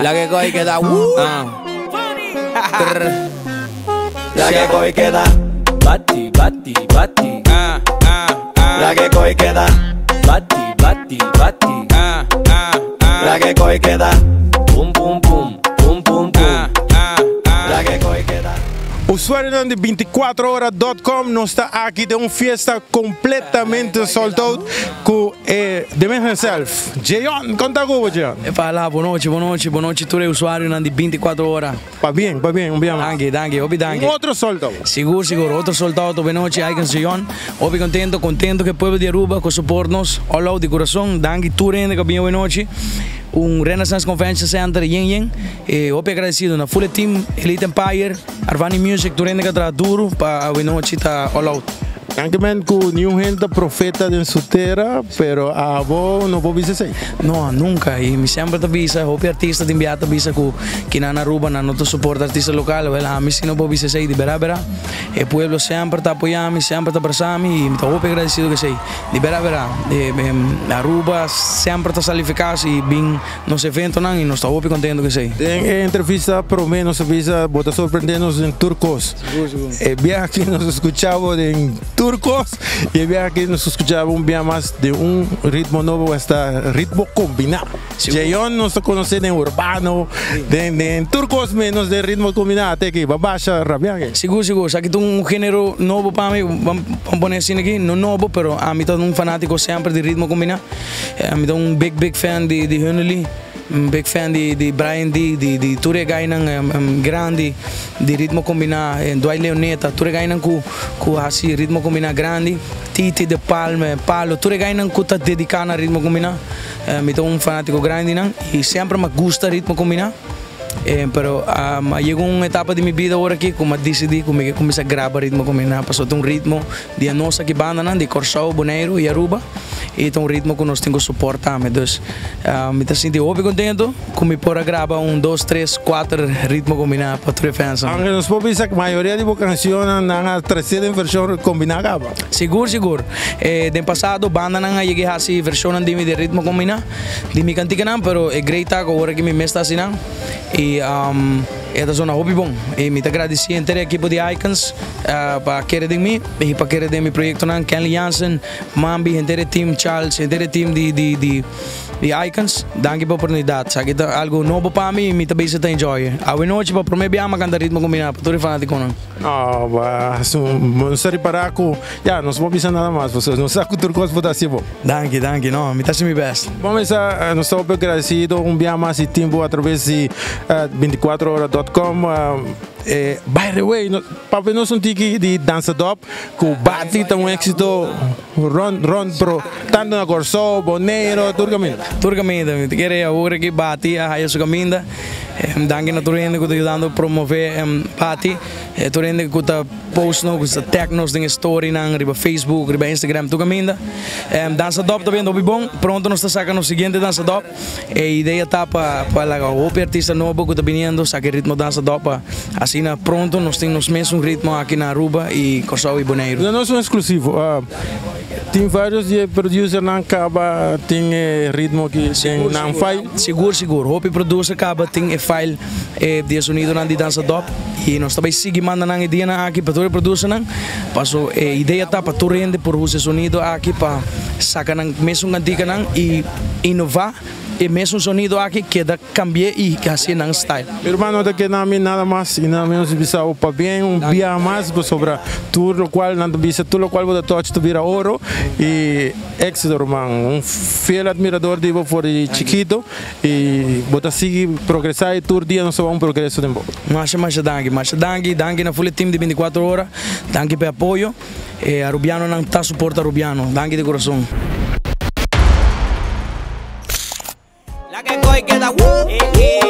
La que coge y queda. La que coge y queda. Bati, bati, bati. La que coge y queda. Bati, bati, bati. La que coge y queda. Pum, pum, pum. Pum, pum, pum. La que coge y queda. Usuarionan di 24ora.com, nos ta aki den un fiesta completamente sold out cu e The Man himself, Jeon. Con ta cu bo, Jeon? Epa la, bon nochi, bon nochi, bon nochi tur e usuarionan di 24 ora. Pabien, pabien, un bia mas. Danki, danki, hopi danki. Un otro sold out. Sigur, sigur, otro sold out, bon nochi, Icons Jeon. Hopi contento, contento cu e pueblo di Aruba cu support nos all out di curason. Danki tur hende cu a bini awe nochi. Un Renaissance Convention Center yen yen. E hopi agradecido na full e team, Elite Empire, Arvani Music, tur hende ka traha duro pa awenochi ta all out. Danki men ku niun hende ta profeta den su tera, pero abo no por bisa esei. No, nunca. Y mi semper ta bisa, hopi artista tin bia ta bisa ku kinan na Aruba nan no ta soporta artista local. Wel, ami si no por bisa esei di bera bera. E pueblo semper ta apoya mi, semper ta brasa mi y mi ta hopi agradecido ku esei. Di bera bera, Aruba semper ta sali eficaz y bin nos eventonan y nos ta hopi contento cu esey. Den e entrevista prome nos a bisa bo ta sorprende nos den tur cos. E biaha aki nos a scucha bo den tur cos y e biaha aki nos a scucha bo un biaha mas den un ritmo nobo esta ritmo combina. Jeyon nos ta conoce den urbano, den tur cos menos den ritmo combina. Ate aki, ba basha rabia aki. Sigur sigur, esaki ta un genero nobo pa mi, ban pone asina aki, no nobo pero ami ta un fanatico semper di ritmo combina. Mi ta un big big fan di di Hunnely, un big fan di di Brian D, di di tur e guynan grandi di ritmo kombiná, Dwight Leoneta, tur e guynan ku ku hasi ritmo kombiná grandi, Titi de Palme, Palo, tur e guynan ku ta dediká na ritmo kombiná, mi ta un fanátiko grandi di nan i semper mi a gusta ritmo kombiná. Pero a yega un etapa di mi bida ora aki ku mi a disidí ku mi ke kuminsá graba ritmo kombiná pasobra ta un ritmo di a nos aki bandanan di Kòrsou, Boneiru i Aruba i ta un ritmo ku nos tin ku soport tambe. Dus mi ta sinti hopi kontentu ku mi por a graba un dos, tres, kuater ritmo kombiná pa tur e fans-nan. Aunke nos por bisa ku mayoria di bo kanshonnan nan a trese den vershon kombiná kaba. Sigur, sigur. Den pasado bandanan a yega hasi vershonnan di mi den ritmo kombiná di mi kantikanan, pero e great ta ku awor aki mi mes ta hasi nan i e ta sona hopi bon. I mi ta gradisí henter e ekipo di Icons. Pa kere den mi y pa kere den mi proyectonan, Kenley Jansen, Mambi, henter e team, Charles, henter e team di di di di Icons, danki pa oportunidad. Esaki ta algo nobo pa mi y mi ta bezig ta enjoy. Awe nochi pa prome biaha mi a canta Ritmo Combina pa tur e fanaticonan. No, ba nos ta ripara cu ya nos no por bisa nada mas pasobra nos sa cu tur cos por ta haci bo. Danki, danki, no, mi ta haci mi best. Bon mesa, nos ta hopi agradecido un biaha mas di timpo atraves di 24 ora dot com. By the way, papia nos un tiki di Danza Dop ku Bati ta un éxito rond rond pero tanto na Kòrsou, Boneiru, tur kaminda. Tur kaminda, mi ta kere awor aki Bati a haya su kaminda. Danki na tur hende ku ta yudando promove Bati, tur hende ku ta post nos, ku ta tag nos den e storynan riba Facebook, riba Instagram, tur kaminda. Danza Dop ta bini hopi bon, pronto nos ta saka nos siguiente Danza Dop. E idea ta pa pa laga hopi artista nobo ku ta biniendo saka e ritmo dansa dòp pa asina pronto nos tin nos mesun ritmo aki na Aruba i Kòrsou i Boneiru. No nos un eksklusivo. Tin varios di e producernan kaba tin e ritmo aki den nan file? Sigur sigur. Hopi producer kaba tin e file di e sonidonan di dansa dòp i nos ta bai sigui manda nan e dianan aki pa tur e producernan paso e idea ta pa tur hende por usa e sonido aki pa saka nan mesun kantikanan i Inova e mesun sonido aki keda cambi'e y haci'e nan style. Mi hermano no ta keda mi nada mas y nada menos di bisa bo pabien un bia mas pasobra tur locual nan ta bisa tur locual bo ta touch ta bira oro y exito ruman un fiel admirador di bo for di chikito y bo ta sigui progresa y tur dia nos ta wak un progreso den bo. Masha masha danki masha danki danki na full e team di 24 ora danki pa e apoyo. E Arubianonan ta suporta Arubiano. Danki di kurason. La que coge queda, uh, eh, eh.